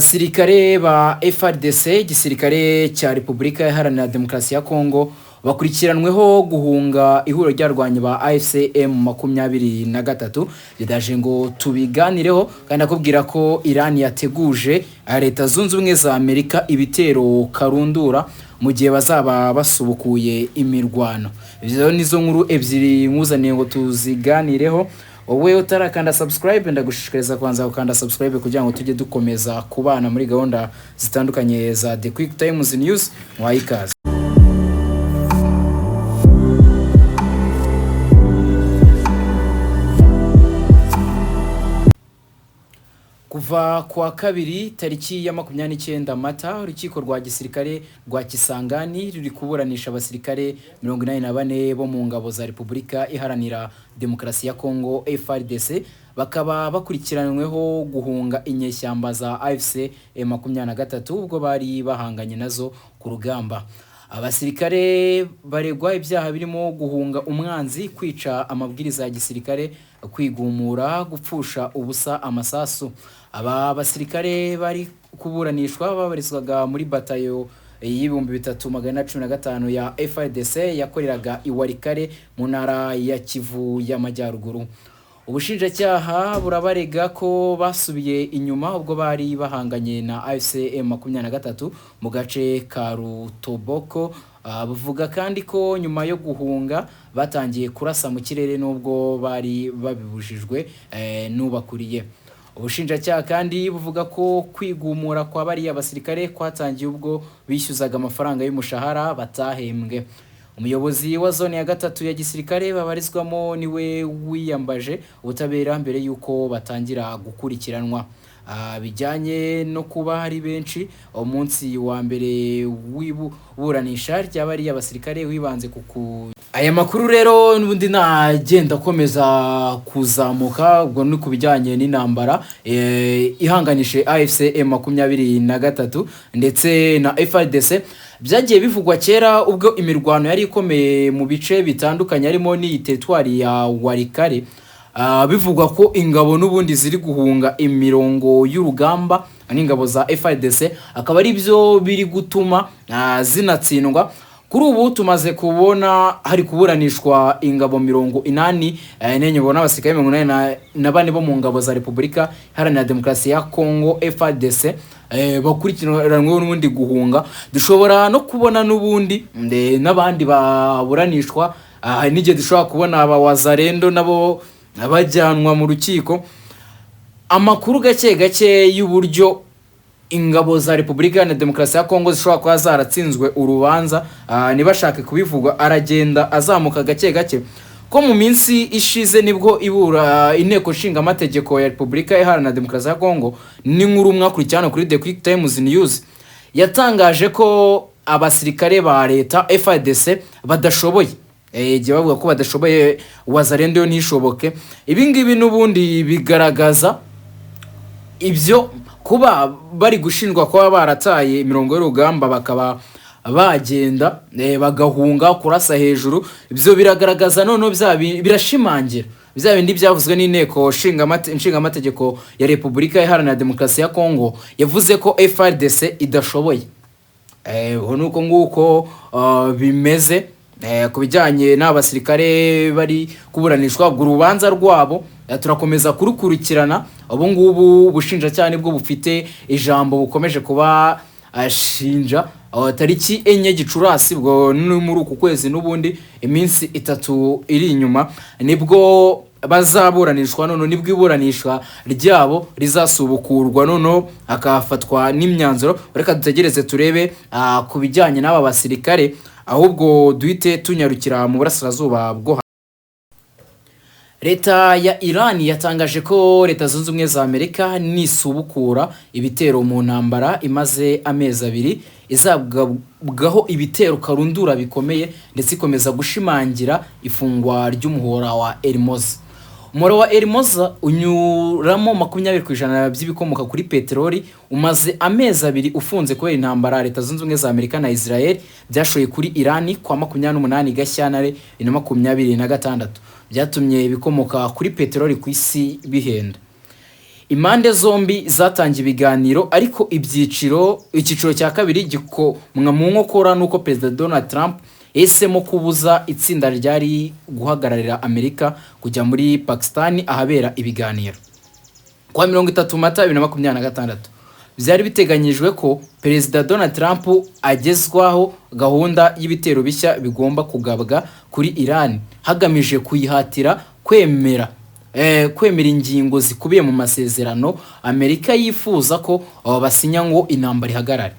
Abasirikare ba FARDC, igisirikare cya Repubulika Iharanira Demokarasi ya Kongo, bakurikiranweho guhunga ihuriro ry'abarwanyi ba AFC M23. Bidaje ngo tubiganireho, kandi akubwira ko Iran yateguje Leta Zunze Ubumwe za Amerika ibitero karundura mu gihe bazaba basubukuye imirwano. Izo nizo nkuru ebyiri nkuzaniye ngo tuziganireho. Wowe utarakanda subscribe, ndagushishikariza kubanza gukanda subscribe kugira ngo tujye dukomeza kubana muri gahunda zitandukanye za The Quick Times News. Mwayikaze. Kuva kuwa kabiri tariki ya 29 Mata, urukiko rwa gisirikare rwa Kisangani ruri kuburanisha abasirikare 84 bo mu ngabo za Repubulika Iharanira Demokarasi ya Kongo FARDC, bakaba bakurikiranyweho guhunga inyeshyamba za AFC M23 ubwo bari bahanganye nazo ku rugamba. Abasirikare baregwa ibyaha birimo guhunga umwanzi, kwica amabwiriza ya gisirikare, kwigumura, gupfusha ubusa amasasu. Aba basirikare bari kuburanishwa babarizwaga muri batayo y'3415 ya FARDC yakoreraga i Walikale mu ntara ya Kivu y'Amajyaruguru. Ubushinjacyaha burabarega ko basubiye inyuma ubwo bari bahanganye na AFC M23 mu gace ka Rutoboko. Buvuga kandi ko nyuma yo guhunga batangiye kurasa mu kirere nubwo bari babibujijwe n'ubakuriye. Ubushinjacyaha kandi buvuga ko kwigumura kwa bariya basirikare kwatangiye ubwo bishyuzaga amafaranga y'umushahara batahembwe. Umuyobozi wa zone ya gatatu ya gisirikare babarizwamo niwe wiyambaje ubutabera mbere y'uko batangira gukurikiranwa. Bijyanye no kuba hari benshi, umunsi wa mbere w'iburanisha ry'abariya basirikare wibanze ku aya makuru. Rero n'ubundi nagenda akomeza kuzamuka, ubwo ni ku bijyanye n'intambara ihanganije AFC M23 ndetse na FARDC. Byagiye bivugwa kera ubwo imirwano yari ikomeye mu bice bitandukanye harimo n'iyi teritwari ya Walikale. Bivugwa ko ingabo n'ubundi ziri guhunga imirongo y'urugamba n'ingabo za FARDC, akaba ari byo biri gutuma zinatsindwa. Kuri ubu tumaze kubona hari kuburanishwa ingabo 84, ubona abasirikare 84 bo mu ngabo za Repubulika Iharanira Demokarasi ya Kongo FARDC, bakurikiranweho n'ubundi guhunga. Dushobora no kubona n'ubundi n'abandi baburanishwa. Hari n'igihe dushobora kubona aba Wazalendo nabo bajyanwa mu rukiko. Amakuru gake gake y'uburyo ingabo za Repubulika Iharanira Demokarasi ya Kongo zishobora kuba zaratsinzwe urubanza, ntibashake kubivuga, aragenda azamuka gake gake. Ko mu minsi ishize nibwo ibura inteko nshingamategeko ya Repubulika Iharanira Demokarasi ya Kongo, n'inkuru mwakurikirana kuri The Quick Times News, yatangaje ko abasirikare ba leta FARDC badashoboye. Igihe bavuga ko badashoboye, Wazalendo yo ntishoboke. Ibi ngibi n'ubundi bigaragaza ibyo kuba bari gushinjwa kuba barataye imirongo y'urugamba, bakaba bagenda bagahunga, kurasa hejuru. Ibyo biragaragaza noneho birashimangira bya bindi byavuzwe n'inteko nshingamategeko ya Repubulika Iharanira Demokarasi ya Kongo, yavuze ko FARDC idashoboye. Ubu ni uko nguko bimeze ku bijyanye n'abasirikare bari kuburanishwa. Ubwo urubanza rwabo turakomeza kurukurikirana. Ubu ngubu ubushinjacyaha nibwo bufite ijambo, bukomeje kuba ashinja. Tariki 4 Gicurasi, ubwo ni muri uku kwezi n'ubundi, iminsi 3 iri inyuma, nibwo bazaburanishwa. None nibwo iburanishwa ryabo rizasubukurwa, noneho hakafatwa n'imyanzuro. Reka dutegereze turebe ku bijyanye n'aba basirikare, ahubwo duhite tunyarukira mu burasirazuba bwo. Leta ya Iran yatangaje ko Leta Zunze Ubumwe za Amerika nisubukura ibitero mu ntambara imaze amezi 2, izagabwaho ibitero karundura bikomeye, ndetse ikomeza gushimangira ifungwa ry'umuhora wa Hormuz. Umuhora wa Hormuz unyuramo 20% by'ibikomoka kuri peteroli, umaze amezi 2 ufunze kubera intambara Leta Zunze Ubumwe za Amerika na Israel byashoye kuri Iran kwa 28 Gashyantare 2026, byatumye ibikomoka kuri peteroli ku isi bihenda. Impande zombi zatangiye ibiganiro, ariko icyiciro cya kabiri gikomwa mu nkokora n'uko Perezida Donald Trump yahisemo kubuza itsinda ryari guhagararira Amerika kujya muri Pakistan ahabera ibiganiro. Kuwa 30 Mata 2026, byari biteganyijwe ko Perezida Donald Trump agezwaho gahunda y'ibitero bishya bigomba kugabwa kuri Iran, hagamije kuyihatira kwemera ingingo zikubiye mu masezerano Amerika yifuza ko basinya ngo intambara ihagarare.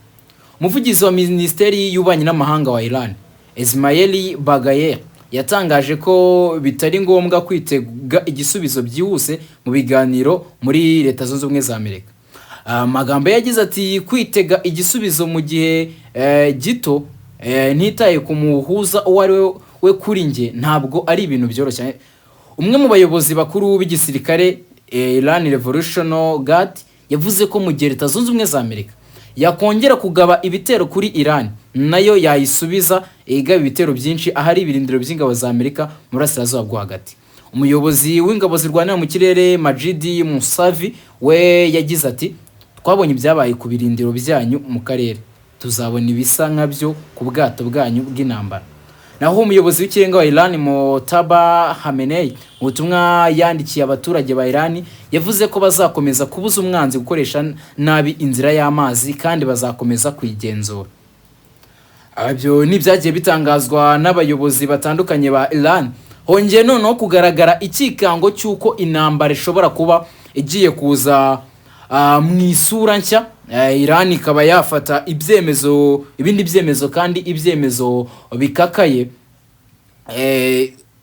Umuvugizi wa Minisiteri y'Ububanyi n'Amahanga wa Iran, Esmail Baghaei, yatangaje ko bitari ngombwa kwitega igisubizo byihuse mu biganiro muri Leta Zunze Ubumwe za Amerika. Amagambo ye yagize ati: "Kwitega igisubizo mu gihe gito, ntitaye ku muhuza uwo ari we, kuri njye ntabwo ari ibintu byoroshye." Umwe mu bayobozi bakuru b'igisirikare, Iran Revolutionary Guard, yavuze ko mu gihe Leta Zunze Ubumwe za Amerika yakongera kugaba ibitero kuri Iran, nayo yayisubiza igaba ibitero byinshi ahari ibirindiro by'ingabo za Amerika mu burasirazuba bwo hagati. Umuyobozi w'ingabo zirwanira mu kirere, Majid Musavi, we yagize ati: "Twabonye ibyabaye ku birindiro byanyu mu karere, tuzabona ibisa nkabyo ku bwato bwanyu bw'intambara." Naho umuyobozi w'ikirenga wa Iran, Mojtaba Khamenei, mu butumwa yandikiye abaturage ba Iran, yavuze ko bazakomeza kubuza umwanzi gukoresha nabi inzira y'amazi kandi bazakomeza kuyigenzura. Ibyo ni ibyagiye bitangazwa n'abayobozi batandukanye ba Iran. Hongeye noneho kugaragara icyikango cy'uko intambara ishobora kuba igiye kuza mu isura nshya, Iran ikaba yafata ibyemezo, ibindi byemezo, kandi ibyemezo bikakaye.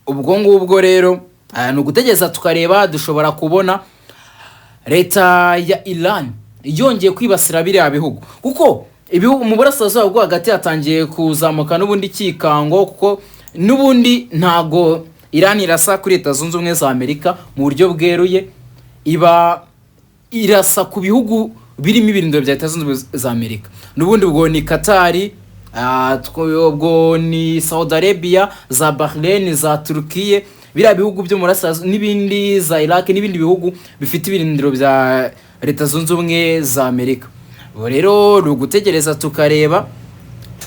Ubwo ngubwo rero ni ugutegereza tukareba. Dushobora kubona leta ya Iran yongeye kwibasira biriya bihugu, kuko ibihugu mu burasirazuba bwo hagati hatangiye kuzamuka n'ubundi cyikango, kuko n'ubundi ntago Iran irasa kuri Leta Zunze Ubumwe za Amerika mu buryo bweruye, iba irasa ku bihugu birimo ibirindiro bya Leta Zunze Ubumwe za Amerika. N'ubundi ubwo ni Katari, ubwo ni Saudi Arabia, za Bahrain, za Turkiye, biriya bihugu byo mu burasirazuba n'ibindi, za Iraq n'ibindi bihugu bifite ibirindiro bya Leta Zunze Ubumwe za Amerika. Ubu rero ni ugutegereza tukareba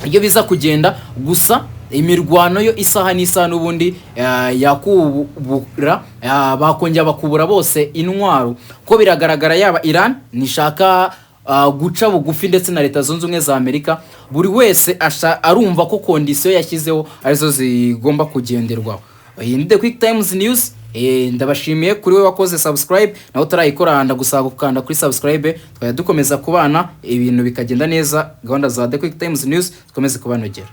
iyo biza kugenda. Gusa imirwano yo isaha n'isaha n'ubundi yakubura, bakongera bakubura bose intwaro, ko biragaragara yaba Iran nishaka guca bugufi ndetse na Leta Zunze Ubumwe za Amerika, buri wese arumva ko condition yashyizeho arizo zigomba kugenderwaho. Iyi ni The Quick Times News. Ndabashimiye kuri we wakoze subscribe, nawe utarayikora ndagusaba gukanda kuri subscribe, tukajya dukomeza kubana, ibintu bikagenda neza, gahunda za The Quick Times News zikomeze kubanogera.